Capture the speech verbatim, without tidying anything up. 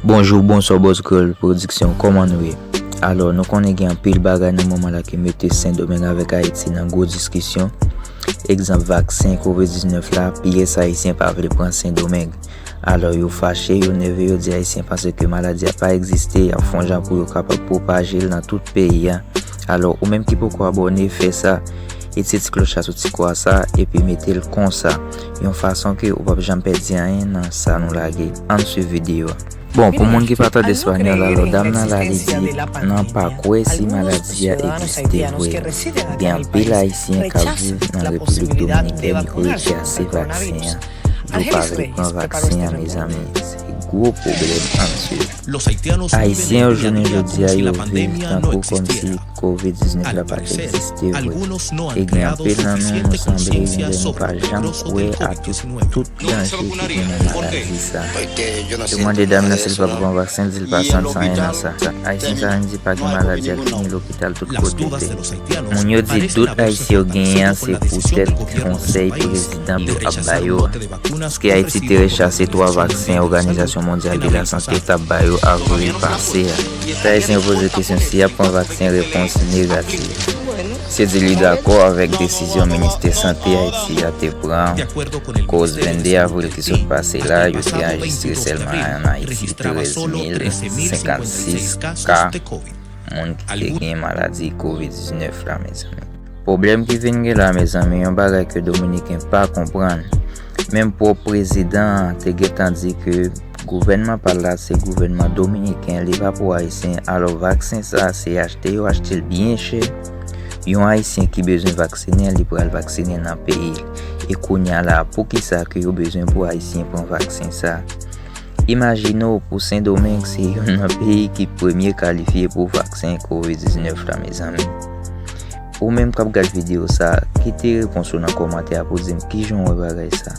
Bonjou, bonswa, Bòs Kreyòl Pwodiksyon, kòman nou ye? Alò, nou konnen gen anpil bagay nan moman la ki mete Sendomeng avèk Ayiti nan gwo diskisyon. Egzanp, vaksen kovid diznèf la, pyès Ayisyen pa vle pran Sendomeng. Alò, yo fache, yo nève, yo di Ayisyen panse ke maladi a pa egziste, y ap fè yon jan pou yo kapab pwopaje l nan tout peyi a. Alò, ou menm ki poko abòne, fè sa. Etire ti klòch la sou ti kwa sa, epi mete l konsa, yon fason ke ou p ap janm pèdi anyen nan sa nou lage. Ann swiv videyo a. Bon, pou moun ki pa tande espanyòl, alò, dam nan la, li di, nan pa kwè si maladi a egziste vre. Gen anpil Ayisyen k ap viv nan Repiblik Dominikèn, yo rejase vaksen an. Yo pa vle pran vaksen an, mezanmi. Se gwo pwoblèm, ann swiv. Ayisyen yo, jounen jodi a, yo viv tankou kòmsi kovid diznèf la pa t egziste vre. E gen anpil nan nou, nou sanble, gen lè nou pa janm kwè a tout, tout danje ki gen nan maladi sa. Yo mande dam nan si l p ap pran vaksen, l di l pa santi anyen nan sa. Ayisyen sa menm di pa gen maladi a, l fini lopital tout kote l te. Moun yo di dout Ayisyen yo genyen an se poutèt konsèy prezidan yo ap ba yo a. Paske Ayiti te rejase twa vaksen Òganizasyon Mondyal de la Sante t ap ba yo avril pase a. Ayisyen yo poze kesyon si y ap pran vaksen, repons negatif. Misye di li dakò avèk desizyon Ministè Sante Ayiti a te pran, koz vennde avril ki sot pase la, yo te anrejistre sèlman ann Ayiti trèz mil senkannsis ka moun ki te gen maladi kovid diznèf la, mezanmi. Pwoblèm ki vin gen la, mezanmi, yon bagay ke Dominiken pa konprann. Menm pwòp prezidan an te gentan di ke gouvènman pa l la se gouvènman dominiken, li pa pou Ayisyen. Alò, vaksen sa, se achte yo achte l byen chè. Yon Ayisyen ki bezwen vaksinen, li pral vaksinen nan peyi l. E kounye a la, poukisa ke yo bezwen pou Ayisyen pran vaksen sa? Imajine w pou Sendomeng se youn nan peyi ki premye kalifye pou vaksen kovid diznèf la, mezanmi. Ou menm k ap gad videyo sa, kite repons ou nan kòmantè a pou di m kijan w wè bagay sa.